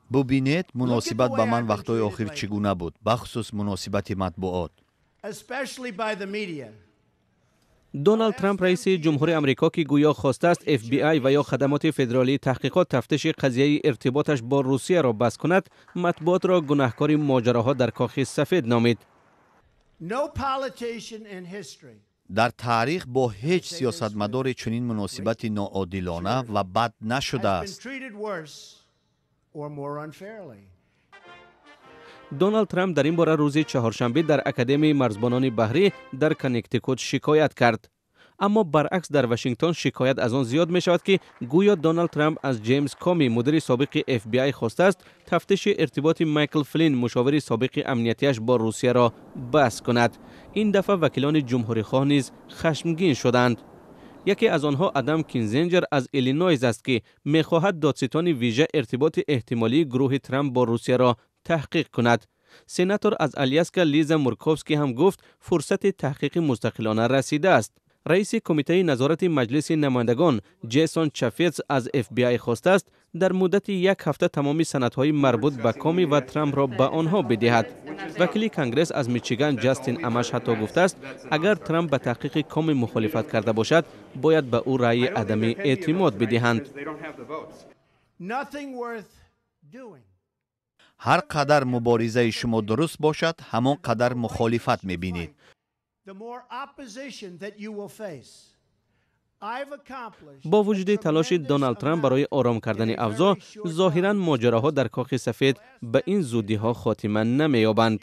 Бубинед, муносибат ба ман вақтҳои охир чӣ гуна буд, бахусус муносибати матбуот. Доналд Трамп, раиси ҷумҳури Амрико, ки гӯё хостааст FBI ва ё хадамоти федералии таҳқиқот тафтиши қазияи иртиботаш бо Русияро бас кунад, матбуотро гунаҳкори моҷароҳо дар Кохи Сафед номид. Дар таърих бо ҳеҷ сиёсатмадоре чунин муносибати ноодилона ва бад нашудааст. Доналд Трамп дар ин бора рӯзи чаҳоршанбе дар Академияи марзбонони баҳрӣ дар Коннектикут шикоят кард. Аммо баръакс, дар Вашингтон шикоят аз он зиёд мешавад, ки гӯё Доналд Трамп аз Ҷеймс Коми, мудири собиқи FBI, хостааст тафтиши иртиботи Майкл Флин, мушовири собиқи амниятиаш, бо Русияро бас кунад. Ин дафъа вакилони ҷумҳурихоҳ низ хашмгин шуданд. Яке аз онҳо Адам Кинзенҷер аз Иллинойз аст, ки мехоҳад додситони вижа иртиботи эҳтимолии гурӯҳи Трамп бо Русияро таҳқиқ кунад. Сенатор аз Аляска Лиза Мурковский ҳам гуфт, фурсати таҳқиқи мустақилона расидааст. Раиси кумитаи назорати Маҷлиси намояндагон Ҷесон Чафетс аз FBI хостааст, дар муддати як ҳафта тамоми санадҳои марбут ба Коми ва Трампро ба онҳо бидиҳад. Вакили Конгресс аз Мичиган Ҷастин Амаш ҳатто гуфтааст, агар Трамп ба таҳқиқи Коми мухолифат карда бошад, бояд ба ӯ раъйи адами эътимод бидиҳанд. Ҳар қадар муборизаи шумо дуруст бошад, ҳамон қадар мухолифат мебинед. Бо вуҷуди талоши Доналд Трамп барои ором кардани авзоъ, зоҳиран моҷароҳо дар Кохи Сафед ба ин зудиҳо хотима намеёбанд.